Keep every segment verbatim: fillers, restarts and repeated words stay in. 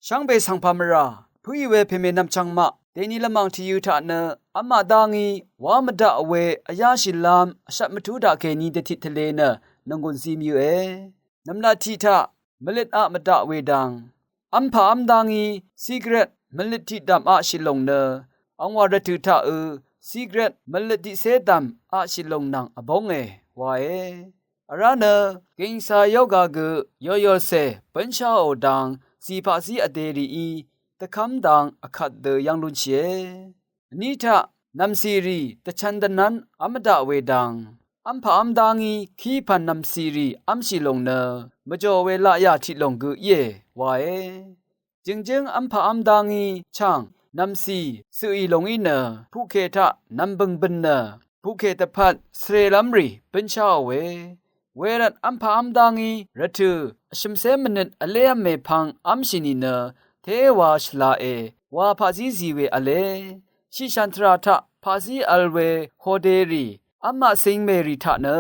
Shvngbe svng pà mvrà pǿì we pèmè nvmchvng maq dèni lvmàng tvyø̄ taq nø v́m maq dá ngí wá mvdaq we vyáshìlv́m vshvt mvtú daqkèní dvtit tvlē nø nònggùn zí mvyø̄e. Nv̀mlat tiq taq mvløt aq mvdaq we dang v́mpà v́m dá ngí sigaret mvløt tiqdv̀m aqshì lòng nø angwà rvtø̀ taq ø sigaret mvløt tiqcé dv̀m aqshì lòng nvng vbónge wae. Vrá nø gingsa yoga gø yoyòlcè bǿnsháò dang zì paqzí vdè rìí dvkv́m dang vkvt dø yv́ng lúnshìe. Vní taq nv̀mcìrì dvchv̄n dvnv́n v́m mvdaq we dang v́mpà v́m dá ngí kipv̀n nv̀mcìrì v́mshì lòng nø mvjò we laqyà tiq lòng gø íe wae. Jø̀ngjǿng v́mpà v́m dá ngí chàng nv̀mcì cø̀ì lòngí nø puqkè taq nv̀mbø̀ng bø̀n nø puqkè dvpvt svrelv́m rì bǿnsháò we. Wervt v́mpà v́m dá ngí rvtø̀ vshø̀mcé mvnøt vlév́m mèpvng v́mshì nìnø téwa shvlae wa paqzí zì we v̄le. Shiqshàn tvrà taq paqzí vl we hoderì v́m maq cingmèrì taq nø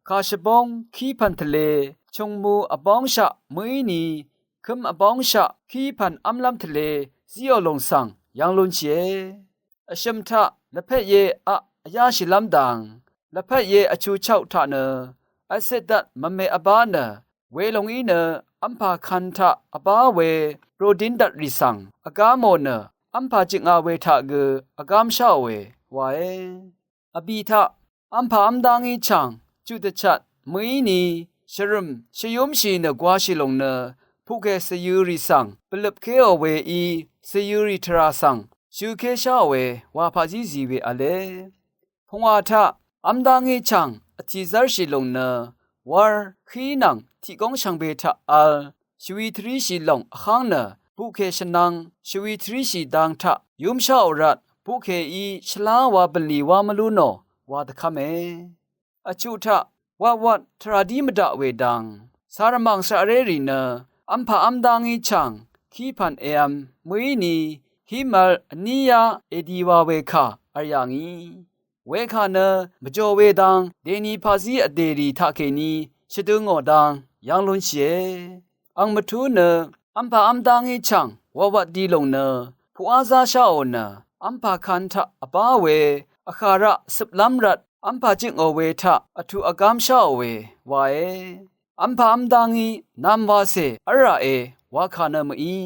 kàshvbóng kipv̀n tvlē chungmu vbóngshaq mø̀íni køm vbóngshaq kipv̀n v́mlv́m tvlē zíò lòng svng yv́ng lúnshìe. Vshø̀m taq lvpetye aq vyáshìlv́m dang lvpetye vchuchauq taq nø vcøtdvt mvme vbá nø welòngí nø v́mpà kan taq vbá we brodin dvtrì svng vgámò nø v́mpà jøknga we taq gø vgámsháòe wae. Vbì taq v́mpà v́m dá ngí chàng juq dvchvt mø̀íni shvrø̀m shvyúmshì nø gwashì lòng nø puqkè cvyø̄rì svng bvløpkéò weí cvyø̄rì tvrà svng shø̄késháòe wa paqzí zì we v̄le. Pungwà taq v́m dá ngí chàng vtì zv́rshì lòng nø wv̄r hí nvng tiqgóng shvngbe taq vl shvwi tvríshì lòng vháng nø puqkè shvnvng shvwi tvríshì dang taq yúmsháò rvt puqkèí shvlá wa bv̀nlì wá mvlú nò wa dvkv́me. Vchuq taq watwat tvrà dí mvdaq we dang carvmàng shaqrérì nø v́mpà v́m dá ngí chàng kipv̀n èv̄m mø̀íni hímvl vníyá èdi wa we kà v̄l yà ngì. Wekà nø mvjò we dang dèni paqzí vdèrì taqkèní shvdø̄ngò dang yv́ng lúnshìe. Ang mvtú nø v́mpà v́m dá ngí chàng wvwvt di lòng nø puqá zásháò nø v́mpà kan taq vbá we vhàraq cøplv́m rvt v́mpà jøkngò we taq vtuq vgámsháòe wae. V́mpà v́m dá ngí nam wacè v́lràe wakà nø mø̀í.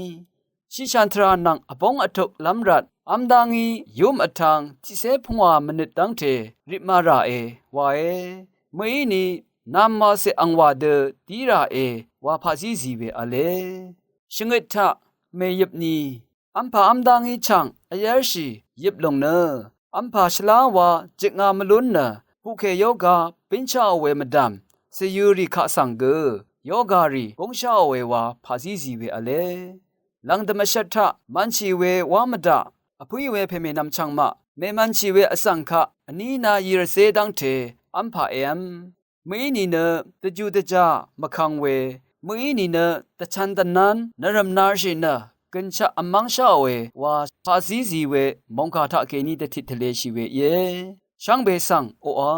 Shiqshàn tvrà nvng vbóng vtuklv́m rvt v́m dá ngí yúm vtv̄ng tiqcé pungwà mvnøt dv́ngte ripma ràe wae. Mø̀íni nam wacè angwà dø dí ràe wa paqzí zì we v̄le. Shvngøt taq mèyøpni v́mpà v́m dá ngí chàng vyv́rshì yøp lòng nø v́mpà shvlá wa jøknga mvlún nø puqkè yoga bínsháò we mvdv̀m cvyø̄rì kaq svng gø yogarì búngsháò we wa paqzí zì we v̄le. Lv̀ngdø̀m vshvt taq mv̄nshì we wá mvdaq vpǿì we pèmè nvmchvng maq mèmv̄nshì we vsvng kaq vní na yì rvzé dv́ngte v́mpà èv́m. Mø̀í nìnø dvjù dvjà mvkvng we mø̀í nìnø dvchv̄n dvnv́n nvrø̀m narshì nø gø̀nshaq vmv́ng sháòe wa paqzí zì we mòngkà taqkèní dvtit tvleshì we íe. Shvngbe svng oqà